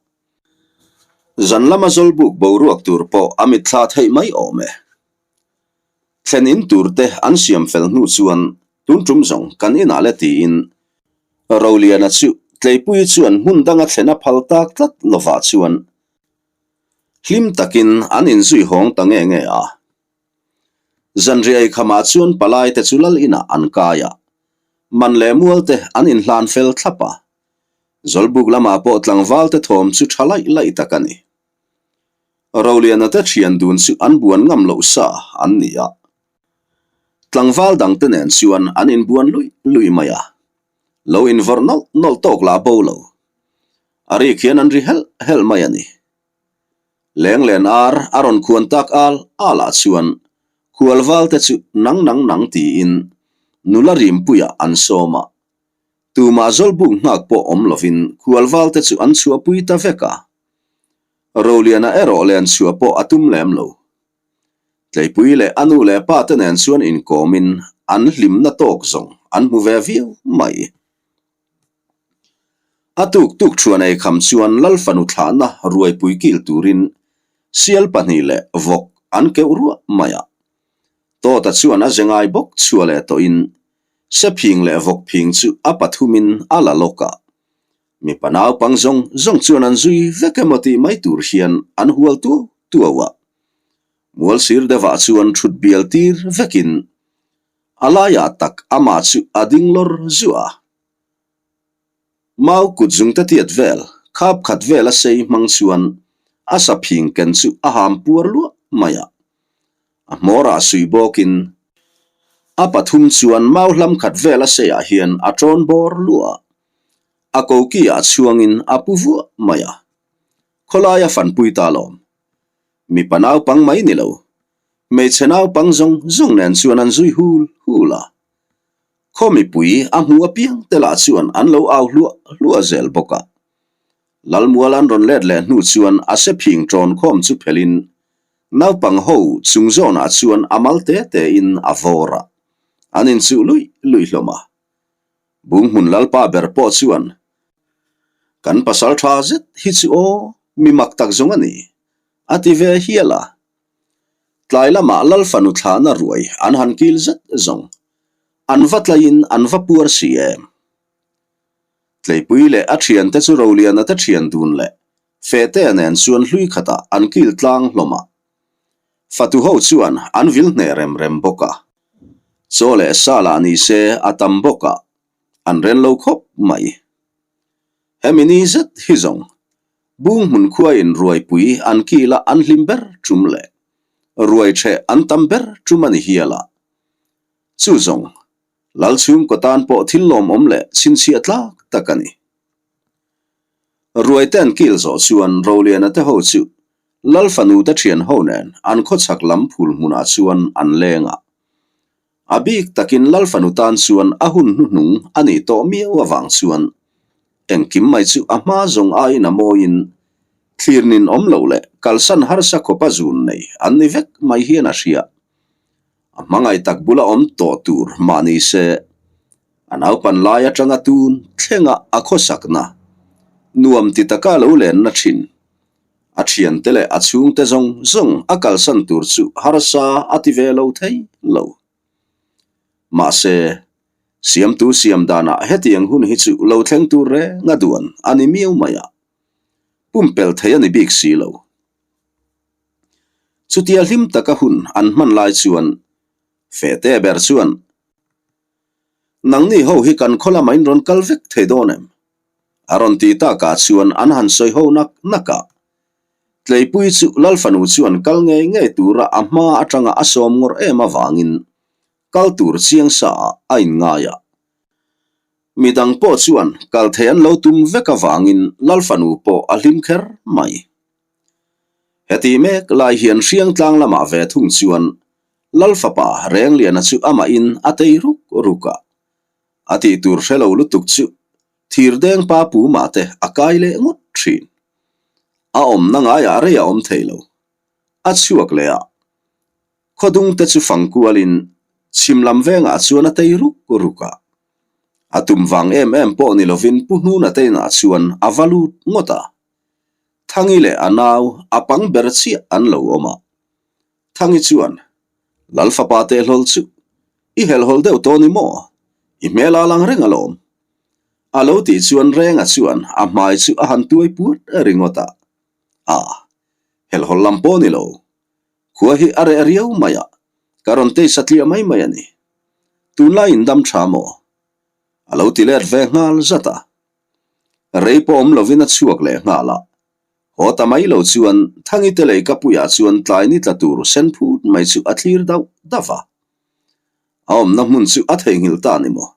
Speaker 1: Zan lama zawlbuk boruak tur pawh a mitthla theih mai awm e. Thlen in tur te an siam fel hnu chuan tun tum zawng kan inah le tiin Roliana chu Tleipui chuan hmun danga thlen a phal tak tlat lovah chuan hlim takin an inzui hawng ta nge nge a. Zanriah eikhamah chuan palai te chu lal inah an kai a, man leh mual te an inhlan fel thlap a. Zawlbuk lamah pawh tlangval te thawm chu tha laih laih tak a ni. Roliana te thian dun chu an buan ngam loh sa an ni a. Tlangval dang te nen chuan an inbuan luih luih mai a. Lo invawrh nawlh nawlh tawk lah bo lo. A rik hian an ri helh helh mai a ni. Lenglen ar a rawn khuan tak al al ah chuan khualval te chu nang nang nang tiin nula rimpuiah an sawm a. Tumah zawlbuk nghak pawh awm lovin khualval te chu an chhuahpui ta vek a. Roliana erawh len chhuah pawh a tum lem lo. Tleipui leh a nu leh pa te nen chuan inkawmin an hlimna tawk zawng an hmu ve viau mai. A tuk tuk thuan ei kham chuan Lalfanu thlahna ruaipui kil turin sial pahnih leh vawk an keuh ruah mai a. Tawta chuan a ze ngai bawk chhuah leh tawhin sephing leh vawk phing chu a pathumin a la lawk a. Mipa naupang zawng zawng chuan an zui vek emaw tih mai tur hian an hual tuau tuau a. Mual sir deuhah chuan thut bial tir vekin A laiah tak amah chu a ding lawr zuah a. Mau kut zungte tiat vel, khap khat vel a sei hmang chuan a sa phing ken chu a ham puar luah mai a. A hmawrah suih bawkin a pathum chuan mau hlam khat vel a seiah hian a tawn bawr luah a. A koki ah chhuangin a pu vuah mai a. Khawlaia fanpui ta lawm. Mipa naupang mai ni lo. Hmeichhe naupang zawng zawng nen chuan an zui hul hul a. Khaw mipui a hmuh apiang te lah chuan an lo au hluah hluah zel bawk a. Lalmual an rawn let leh hnu chuan a se phing ṭawn khawm chu phelhin naupang ho chung zawnah chuan a mal te te in a vawr a, an inchuh luih luih hlawm a. Bunghmun Lalpa ber pawh chuan Kan pasal ṭha zet hi chu aw, mi mak tak zawng a ni, a ti ve hial a. Tlai lamah Lal fanu thlahna ruai an han kil zet zawng. An va tlaiin an va puar si em? Tleipui leh a thiante chu Roliana te thian dun leh Fehtea nen chuan hlui khatah an kil tlang hlawm a. Fatu ho chuan an vil hneh rem rem bawk a. Chaw leh sa lah ni se a tam bawk a, an ren lo khawp mai. Hemi ni zet hi zawng. Bunghmun khuain ruaipui an kil a an hlim ber tum leh ruai ṭheh an tam ber tum a ni hial a. Chu zawng, Lal chhungkaw tan pawh thil lawmawm leh chhinchhiah tlak tak a ni. Ruai te an kil zawh chuan Roliana te ho chu Lal fanu te ṭhian ho nen an khawchhak lam phul hmunah chuan an leng a. A bik takin Lal fanu tan chuan a hun hnuhnung a nih tawh miau avang chuan engkim mai chu a hma zawng aiin a mawiin thlir nin awm lo leh kalsan harsa khawpa zun nei an ni vek mai hian a hria. A hmangaih tak bula awm tawh tur mah ni se, a naupan lai atanga tun thlenga a khawsakna nuam ti taka lo lenna thin. A thiante leh a chhungte zawng zawng a kalsan tur chu harsa a ti ve lo thei lo. Mahse, siamtu siam danah hetiang hun hi chu lo thleng tur reng a duan a ni miau mai a, pumpelh thei a ni bik si lo. Chutia hlim taka hun an hman lai chuan Fehte ber chuan, Nangni ho hi kan khaw lamah in rawn kal vek thei dawn em? A rawn ti takah chuan an han sawi ho nak nak a. Tleipui chu Lal fanu chuan kal ngei ngei tura a hma atanga a sawm ngawrh em avangin kal tur chiang sa ah a inngai a. Midang pawh chuan kal thei an lo tum vek avangin Lal fanu pawh a hlim kher mai. Heti mek lai hian Hriangtlang lamah ve thung chuan Lal fapa Rengliana chu amahin a tei ruk ruk a. A tih tur hre lo lutuk chu thirdeng pa pumah te a kai leh ngawt thin. A awmna ngaiah rei a awm thei lo. A chhuak leh a, khawdung te chu fang kualin chhim lam vengah chuan a tei ruk ruk a. A tum vang em em pawh ni lovin Pu Hnuna te inah chuan a va lut ngawt a. Thangi leh a nau a pang ber chiah an lo awm a. Thangi chuan, Lal fapa tehlawl chu i helhawl deuh tawh ni maw? I hmel a lang reng alawm. A lo tih chuan Renga chuan a hmai chu a han tuai puat ringawt a. A, helhawl lam pawh ni lo. Khua hi a reh riau mai a, ka rawn tei satliah mai mai a ni. Tunlai in dam tha maw? A lo ti let ve nghal zat a. Rei pawh awm lovin a chhuak leh nghal a. Haw ta mai lo chuan Thangi te lei ka puiah chuan tlai ni tla tur sen phut mai chu a thlir dauh dauh va. A awmna hmun chu a theihnghilh ta ni maw?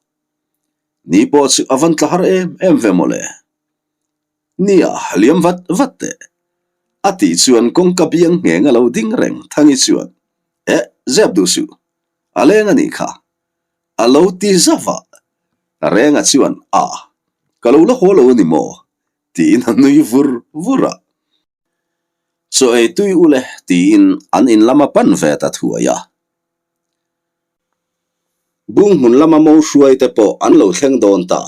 Speaker 1: Ni pawh chu a van tla har em em ve maw le? Nia, liam vat vat teh. A tih chuan kawngka biang ngheng a lo ding reng Thangi chuan, Eh, zep duh suh. A leng a nih kha. A lo ti zauh a. Renga chuan, A, ka lo la haw lo a ni maw? tiin a nui vur vur a. Chaw ei tui u le tiin an in lama pan ve ta thuai a. Bunghmun lama mo hruai te pawh an lo thleng dawn ta.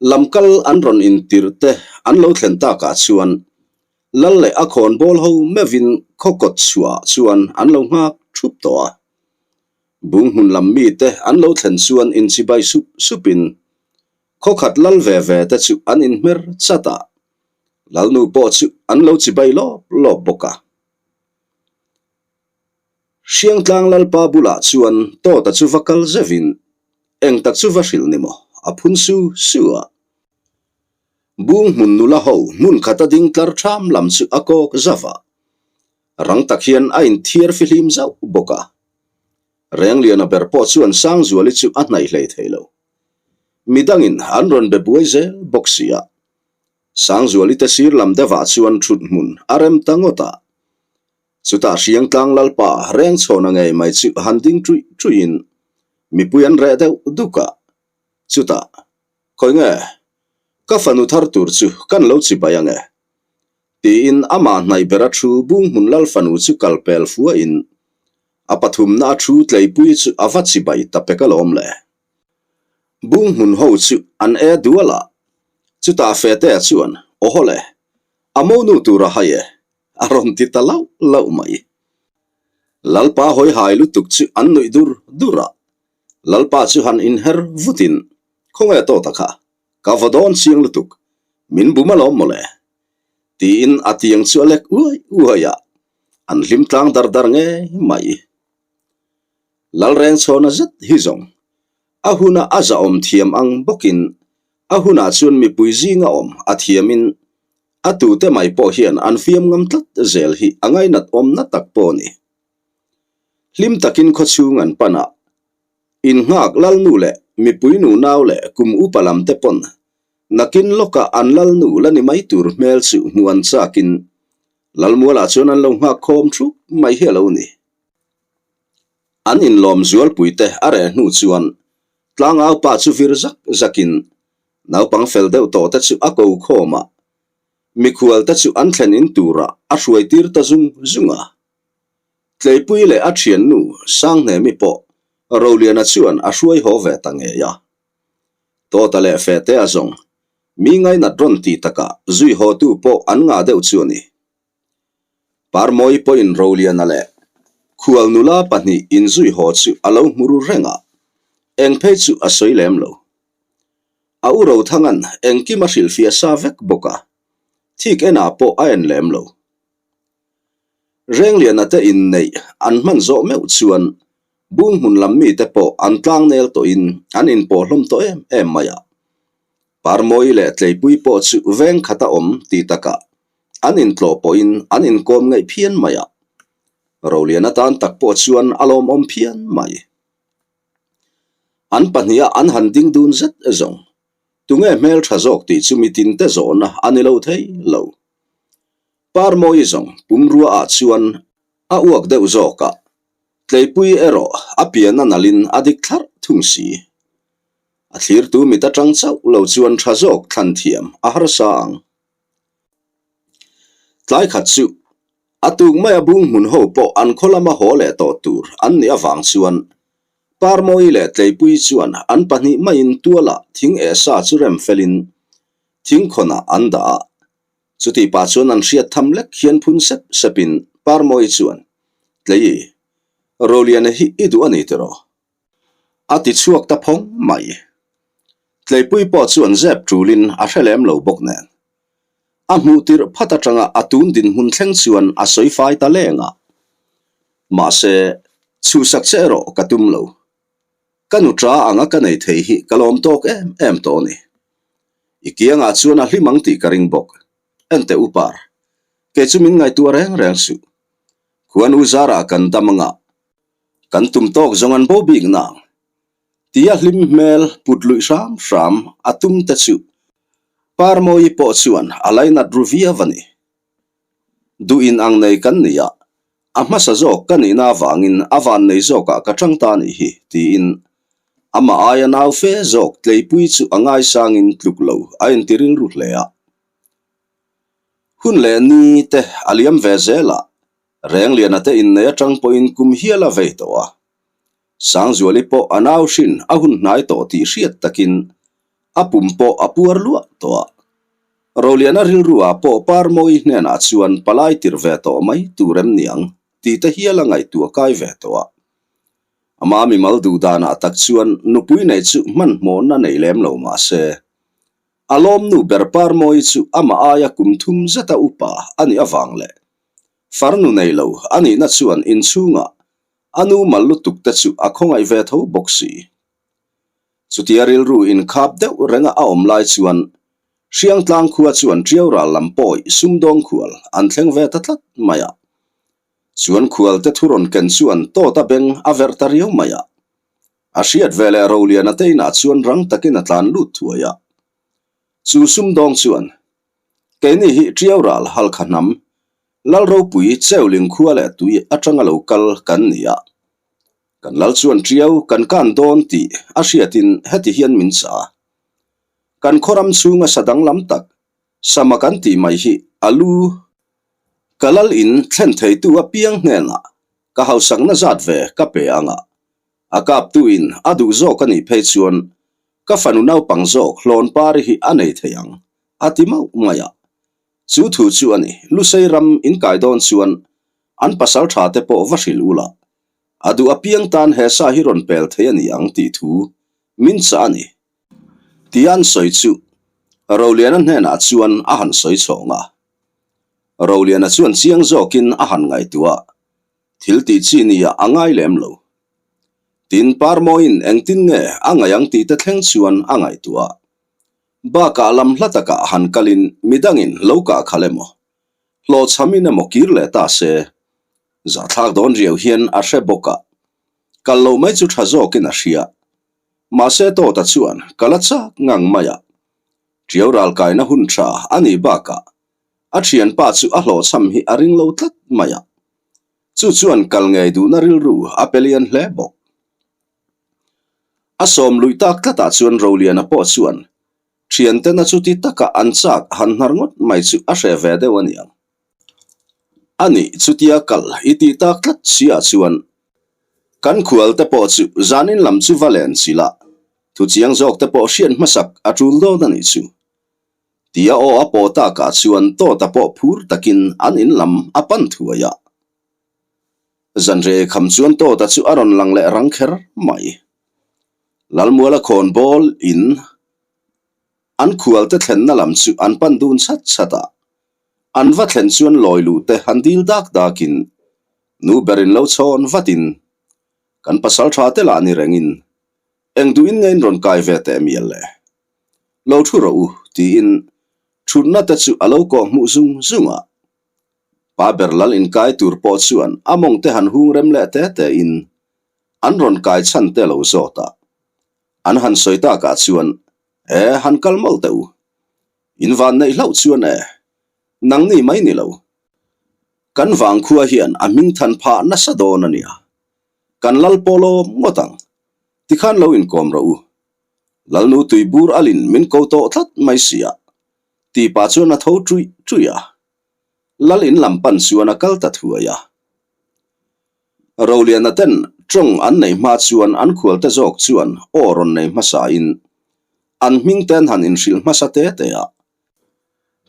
Speaker 1: Lamkal an rawn intirh te an lo thlen takah chuan Lal leh a khawnbawl ho meuhin khaw kawt chhuah chuan an lo nghak thup tawh a. Bunghmun lam mite an lo thlen chuan inchibai sup supin Khawkhat lal ve ve te chu an inhmer chat a, Lalnu pawh chu an lo chibai lawp lawp bawk a. Hriangtlang Lalpa bulah chuan Tawta chu va kal zeuhin eng tak chu va hrilh ni maw a phun su su a. Bunghmun nula ho hmun khata ding tlar ṭham lam chu a kawk zauh a, rang tak hian a inthiar fihlim zauh bawk a. Rengliana ber pawh chuan Sangzuali chu a hnaih hlei thei lo. Midangin an rawn be buai zel bawk si a. Sangzuali te sir lam deuhah chuan thut hmun a rem ta ngawt a. Chutah Hriangtlang Lalpa Rengchhawna ngei mai chu han ding ṭuih ṭuihin mipui an reh deuh duk a. Chutah, Khawi nge? Ka fanu thar tur chu kan lo chibai ange. Tiin amah hnaih bera thu Bunghmun Lal fanu chu kal pel fuahin a pathumna a thu tleipui chu a va chibai ta pek alawm le. Bunghmun ho chu an e dual a, chutah Fetea chuan, Aw le, a monu tur a hai e, a rawn ti ta lauh lauh mai. Lalpa hawi hai lutuk chu an nuih dur dur a, Lalpa chu han inher vutin, Khawnge tawta kha, ka va dawn chiang lutuk, min bum alawm mawle. Tiin a tiang chu a lek uai uai a, an hlim tlang dar dar ngei mai. Lalrengchhawna zet hi zawng, a huna a zahawm thiam ang bawkin a hunah chuan mipui zinga awm a thiamin. A tute mai pawh hian an fiam ngam tlat zel hi a ngainat awmna tak pawh a ni. Hlim takin khawchhung an pan a, innghak lalnu leh mipui nunau leh kum upa lam te pawn nakin lawkah an lalnu la ni mai tur hmel chu hmuh an chakin Lalmualah chuan an lo nghak khawm thup mai hi a lo ni. An inlawm zualpuite a reh hnu chuan tlangau pa chu vir zak zakin Naupang fel deuh tawh te chu a ko khawm a, mikhual te chu an thlen in turah a hruai tir ta zung zung a. Tleipui leh a thiannu Sanghnemi pawh Roliana chuan a hruai haw ve ta ngei a. Tawta leh Fehte a zawng, mi ngainat rawn ti takah zui haw tu pawh an ngah deuh chu a ni. Parmawi pawhin Roliana leh khual nula pahnih inzui haw chu a lo hmu ru reng a, eng phei chu a sawi lem lo. A u Rothanga'n engkim a hrilhfiah sa vek bawk a, thik enah pawh a en lem lo. Rengliana te inneih an hman zawh meuh chuan bung hmun lam mite pawh an tlangnel tawhin an inpawh hlawm tawh em em mai a. Parmawi leh Tleipui pawh chu veng khata awm tih takah an intlawh pawhin an inkawm ngaih phian mai a. Rolian atan tak pawh chuan a lawmawm phian mai. An pahniha an han ding dun zet zawng, tunge hmel tha zawk tih chu mitin te zawhna a ni lo thei lo. Parmawi zawng pumrua ah chuan a uak deuh zawk a, Tleipui erawh a pian a nalhin a dik thlarh thung si. A thlirtu mit atang chauh lo chuan tha zawk thlan thiam a harsa ang. Tlai khat chu a tuk maia bung hmun ho pawh an khaw lama haw leh tawh tur an nih avang chuan Parmawi leh Tleipui chuan an pahnih maiin tualah thing eh sa chu rem felin thingkhawnah an dah a. Chutih pah chuan an hriat tham lek hian phun sep sepin Parmawi chuan, Tleii, Roliana hi i duh a ni tiraw? A ti chhuak ta phawng mai. Tleipui pawh chuan zep tulin a hre lem lo bawk nen. A hmuh tirh phat atanga a tun dinhmun thleng chuan a sawi fai ta leng a. Mahse, chhuhsak che erawh ka tum lo. Ka nu ta anga ka nei thei hi ka lawm tawk em em tawh a ni. I kiangah chuan a hlim ang tih ka ring bawk. Enteh u par, kei chu min ngaihtuah reng reng suh. Khuan u zarah kan dam anga Kan tum tawk zawng an bo bik nang. Tia hlim hmel put luih hram hram a tum te chu Parmawi pawh chuan a lainat ru viau a ni. Duh in ang nei kan ni a, a hmasa zawk ka nihna avangin a van nei zawkah ka tang ta nih hi tiin amah aia nau fe zawk tleipui chu a ngaisangin tluk lo a inti rilru hle a. Hun leh ni te a liam ve zel a, Rengliana te innei atang pawhin kum hial a vei tawh a. Sangzuali pawh a nau hrin a hun hnai tawh tih hriat takin a pum pawh a puar luah tawh a. Roliana rilru ah pawh Parmawi hnenah chuan palai tirh ve tawh mai tur em niang tih te hial a ngaihtuah kai ve tawh a. Ama mimal duh danah tak chuan nupui neih chu hmanhmawhna nei lem lo mah se, a lawmnu ber Parmawi chu amah aia kum thum zeta upa a nih avang leh Farnu nei lo a nihna chuan inchhungah a nu mal lutuk te chu a khawngaih ve tho bawk si. Chutia rilru inkhap deuh renga a awm lai chuan Hriangtlang khua chuan Tiau ral lam pawi sumdawng khual an thleng ve ta tlat mai a. Chuan khual te thu rawn ken chuan tawt a beng a verh ta riau mai a. A hriat ve leh Roliana te inah chuan rang takin a tlan lut thuai a. Chu sumdawng chuan Keini hi Tiau ral Halkha hnam, Lal ropui Cheuling khua leh tui atanga lo kal kan ni a. Kan lal chuan Tiau kan kan dawn tih a hriatin heti hian min chah a. Kan khaw ram chhunga sa danglam tak, sama kan tih mai hi a lu ka lal in thlen theitu apiang hnenah ka hausakna zat ve ka pe ang a. A kaptu in a duh zawk a nih phei chuan ka fanu naupang zawk hlawn pari hi a nei thei ang, a ti mauh mai a. Chu thu chu a ni, Lusei ram inkai dawn chuan an pasal tha te pawh va hrilh ula, a duh apiang tan he sa hi rawn pel thei a ni ang tih thu min chah a ni. Tia an sawi chu Roliana hnenah chuan a han sawi chhawng a. Roliana chuan chiang zawkin a han ngaihtuah a, thil tih chi nia a ngai lem lo. Tin, Parmawiin engtin nge a ngaih ang tih te thleng chuan a ngaihtuah a. Bakah lam hla takah han kalin midangin lo kah khalh emaw, hlawhchhamin emaw kir leh ta se, zahthlak dawn riau hian a hre bawk a, kal lo mai chu tha zawkin a hria. Mahse Tawta chuan kal a chak ngang mai a, Ṭiau ralkaina hun tha a nih bakah a thianpa chu a hlawhchham hi a ring lo tlat mai a, chu chuan kal ngei duhna rilru a pe lian hle bawk. A sawm luih tak tlatah chuan Roliana pawh chuan thiantena chuti taka an chak han hnar ngawt mai chu a hre ve deuh a niang. A nih chutia kal i tih tak tlat si ah chuan kan khual te pawh chu zanin lam chu va len chilh a, thu chiang zawk te pawh hriat hmasak a tul dawn a nih chu. Tia aw a pawh takah chuan Tawta pawh phur takin an in lam a pan thuai a. Zanreh kham chuan Tawta chu a rawn lang leh rang kher mai. Lalmuala khawnbawl in an khualte thlenna lam chu an pan dun chhat chhat a. An va thlen chuan lawi luh te han dil dak dakin nu berin lo chhawn vatin kan pasal tha te lah ni rengin eng duhin nge in rawn kai ve teh mial le? Lo thu rawh u tiin thutna te chu a lo kawh hmuh zung zung a. Pa ber lal inkai tur pawh chuan a mawng te han hung rem leh te te in an rawn kai chhan te lo zawt a. An han sawi takah chuan e han kal mawlh teh u. In van neih hlauh chuan e, nangni mai ni lo. Kan vangkhua hian a hming than phah nasa dawn a nia. Kan lal pawh lawm ngawt ang. Tikhan lo inkawm rawh u. Lalnu tuibur alin min ko tawh tlat mai sia. Tih pah chuan a tho ṭuih ṭuih a. Lal in lam pan chuan a kal ta thuai a. Roliana ten ṭawng an nei hma chuan an khualte zawk chuan aw rawn nei hmasa in an hming ten han inhrilh hmasa te te a.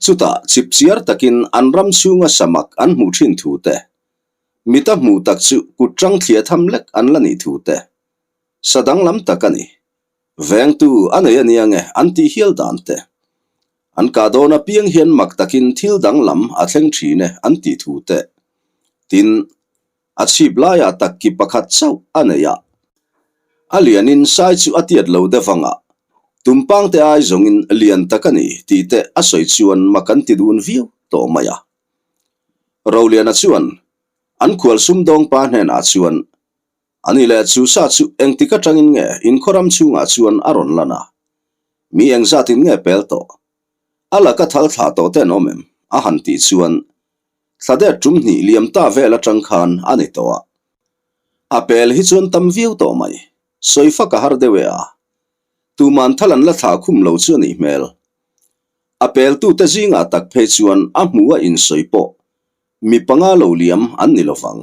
Speaker 1: Chutah chipchiar takin an ram chhunga samak an hmuh ṭhin thu te, mita hmuh tak chu kut ṭang thliah tham lek an la nih thu te, sa danglam tak a ni. Vengtu a nei a nia nge an tih hial dan te. An kah dawn apiang hian mak takin thil danglam a thleng thin e an tih thu te. Tin, a chhip laiah tak ki pakhat chauh a nei a. A lianin sai chu a tiat lo deuh ang a, tumpangte ai zawngin lian tak a ni tih te a sawi chuan mak an ti dun viau tawh mai a. Roliana chuan an khual sumdawng pa hnenah chuan Ani leh chu sa chu engtik atangin nge inkhawram chhungah chuan a rawn lan a? Mi engzatin nge pel tawh? A laka thal thlah tawh te an awm em? A han tih chuan thla det tum hnih liam ta vel atang khan a ni tawh a. A pel hi chuan tam viau tawh mai. Sawi fak a har deuh e a. Tuman thal an la thlah khum lo chu a nih hmel. A peltute zingah tak phei chuan a hmu a insawi pawh Mi panga lo liam an ni lovang.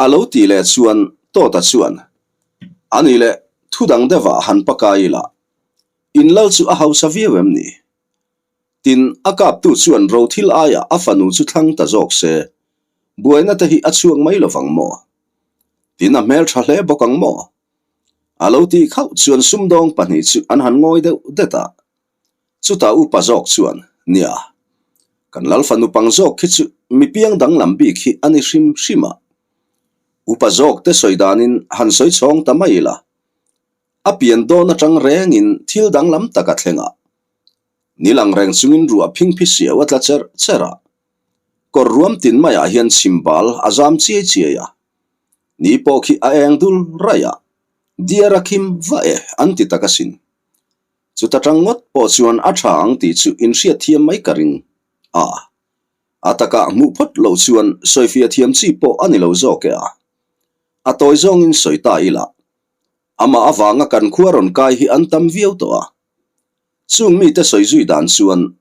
Speaker 1: A lo tih leh chuan Tawta chuan, A ni leh, thu dang deuhah han pakai ila, in lal chu a hausa viau em ni? Tin, a kaptu chuan rothil aiah a fanu chu thlang ta zawk se, buaina te hi a chhuak mai lovang maw? Tin, a hmeltha hle bawk ang maw? A lo tih khauh chuan sumdawng pahnih chu an han ngawi deuh det a. Chutah upa zawk chuan, Nia, kan lal fanu pang zawk khi chu mi piang danglam bik hi a ni hrim hrim a. Upa zawk te sawi danin han sawi chhawng ta mai ila. A pian dawn atang rengin thil danglam tak a thleng a. Ni lang reng chungin ruah phingphi siau a tla cherh cherh a. Kawr ruam tin maiah hian chhimbal a zam chiai chiai a. Ni pawh khi a eng dul raih a. Diar a khim va e an ti tak asin. Chuta tang ngawt pawh chuan a tha ang tih chu inhriat thiam mai ka ring a. A takah hmuh phawt loh chuan sawifiah thiam chi pawh a ni lo zawk e a. A tawi zawngin sawi ta ila. Amah avanga kan khua rawn kai hi an tam viau tawh a. Chung mite sawi zui dan chuan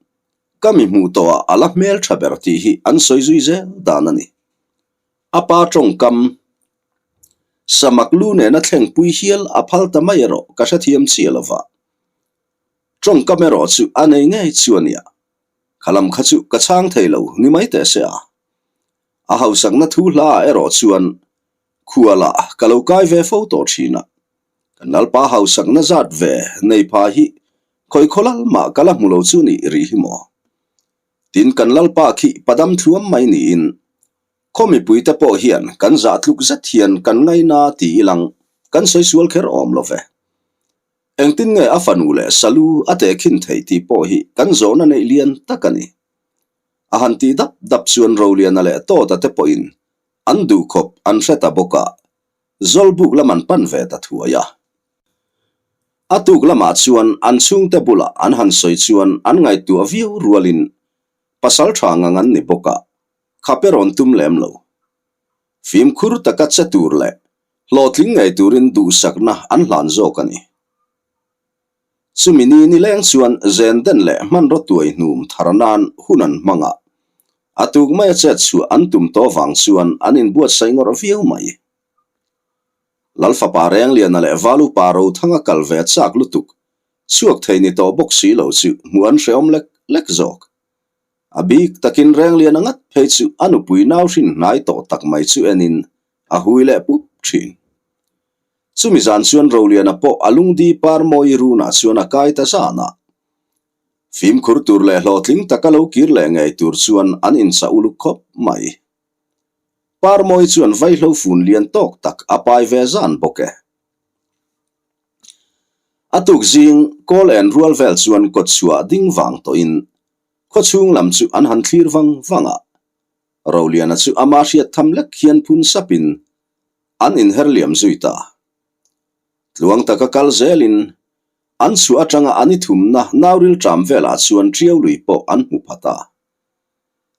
Speaker 1: ka mi hmuh tawhah a la hmel tha ber tih hi an sawi zui zel dan a ni. A pa tawngkam samak lu nena thlengpui hial a phal ta mai erawh ka hrethiam chiah lo va. Tawngkam erawh chu a nei ngei chu a nia. Kha lam kha chu ka chhang thei lo ni mai teh se a. A hausakna thu hla ah erawh chuan khualah ka lo kai ve fo tawh thin a. Kan Lalpa hausakna zat ve nei pha hi khawi khawlal mah ka la hmu lo chu nih rih hi maw? Tin kan Lalpa khi padam thluam mai niin khaw mipuite pawh hian kan zah tluk zet hian kan ngaina ti ilang kan sawi sual kher awm lo ve. Engtin nge a fanu leh salu a tehkhin theih tih pawh hi kan zawhna neih lian tak a ni. A han tih dap dap chuan Roliana leh Tawta te pawhin an duhkhawp an hre ta bawk a, Zawlbuk lam an pan ve ta thuai a. A tuk lamah chuan an chhungte bulah an han sawi chuan an ngaihtuah viau rualin pasal tha ngang an ni bawk a, khap erawn tum lem lo. Fimkhur taka che tur leh hlawhtling ngei turin duhsakna an hlan zawk a ni. Chumi ni nileng chuan zen den leh hmanraw tuai hnum thar nan hun an hmang a, a tuk maia chet chhuah an tum tawh vang chuan an inbuatsaih ngawrh viau mai. Lalfapa Rengliana leh Valupa Rothanga kal ve chak lutuk, chhuak thei ni tawh bawk si lo chu hmuh an hrehawm lek lek zawk. A bik takin Rengliana ngat phei chu a nupui nau hrin hnai tawh tak mai chu enin a hui leh pup thin. Chumi zan chuan Roliana pawh a lungdi par mawi runah chuan a kai ta zan a. Fimkhur tur leh hlawhtling taka lo kir leh ngei tur chuan an inchah uluk khawp mai. Par mawi chuan vaihlo fun lian tawk tak a pai ve zan bawk e. A tuk zing kawl en rual vel chuan kawtchhuah ding vang tawhin khawchhung lam chu an han thlir vang vang a. Roliana chu ama hriat tham lek hian phun sapin an inher liam zui ta. Tluang taka kal zelin an chhuah atanga an i thumna nauril ṭam velah chuan ṭiau lui pawh an hmu pha ta.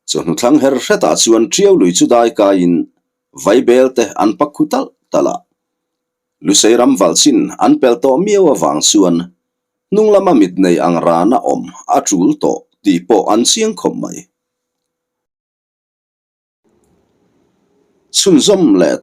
Speaker 1: Chawhnu thlang her hretah chuan ṭiau lui chu dai kaiin vaibel te an pak khu talh talh a. Lusei ram valh chin an pel tawh miau avang chuan hnung lama mit nei ang rana awm a ṭul tawh tih pawh an chiang khawp mai. Chhunzawm leh.